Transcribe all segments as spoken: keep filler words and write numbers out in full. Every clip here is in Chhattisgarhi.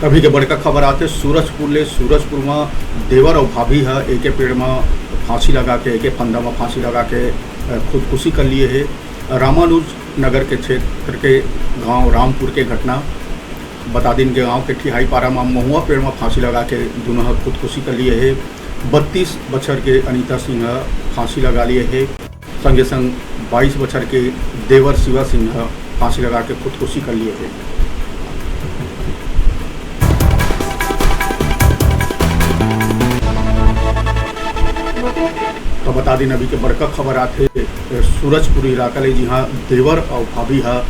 अभी के बड़का खबर आथे सूरजपुर ले। सूरजपुर म देवर अउ भाभी ह एके पेड़ म फांसी लगा के, एके फंदा म फांसी लगा के, अ, खुदकुशी कर लिए हे। रामानुज नगर के क्षेत्र के गांव रामपुर के घटना। बता दिन के गांव के ठिहाई पारा म महुआ पेड़ म फांसी लगा के दूनों ह खुदकुशी कर लिए हे। बत्तीस बछर के अनीता सिंह ह फांसी लगा लिए हे। संगे संग बाईस बछर के देवर शिवा सिंह ह फांसी लगा के खुदकुशी कर लिए हे। तो बता दिन अभी के बड़का खबर आथे सूरजपुर इलाका ले, जिहां देवर अउ भाभी ह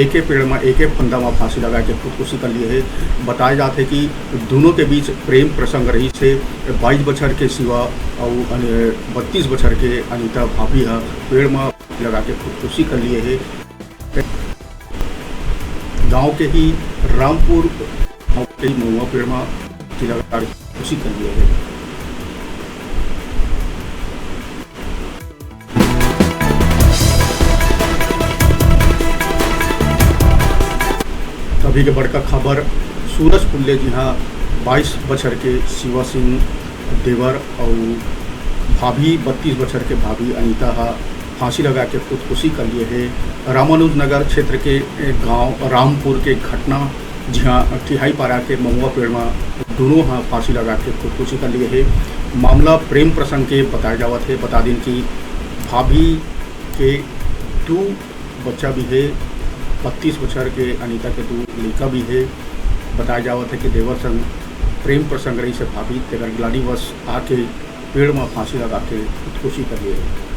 एके पेड़ म एके फंदा म फांसी लगा के खुदकुशी कर लिए हे। बताए जाथे कि दूनों के बीच प्रेम प्रसंग रहिस हे। बाईस बछर के शिवा अउ अन-, बत्तीस बछर के अनीता भाभी ह पेड़ म लगा के खुदकुशी कर लिए हे। गांव के ही रामपुर गांव के ही महुआ पेड़ म लगा के खुदकुशी कर लिए हे। अभी के बड़का खबर सूरजपुर ले, जिहां बाईस बछर के शिवा सिंह देवर अउ भाभी, बत्तीस बछर के भाभी अनीता ह फांसी लगा के खुदकुशी कर लिए हे। रामानुज नगर क्षेत्र के गांव रामपुर के घटना, जिहां ठिहाई पारा के महुआ पेड़ म दूनों ह फांसी लगा के खुदकुशी कर लिए हे। मामला प्रेम प्रसंग के बताए जावत हे। बता दिन कि भाभी के दू बच्चा भी हे, बत्तीस बछर के अनीता के दू लइका भी हे। बताए जावत हे कि देवर संग प्रेम प्रसंग रहिस हे भाभी, तेकर ग्लानीवश आके पेड़ म फांसी लगा के खुदकुशी कर लिए हे।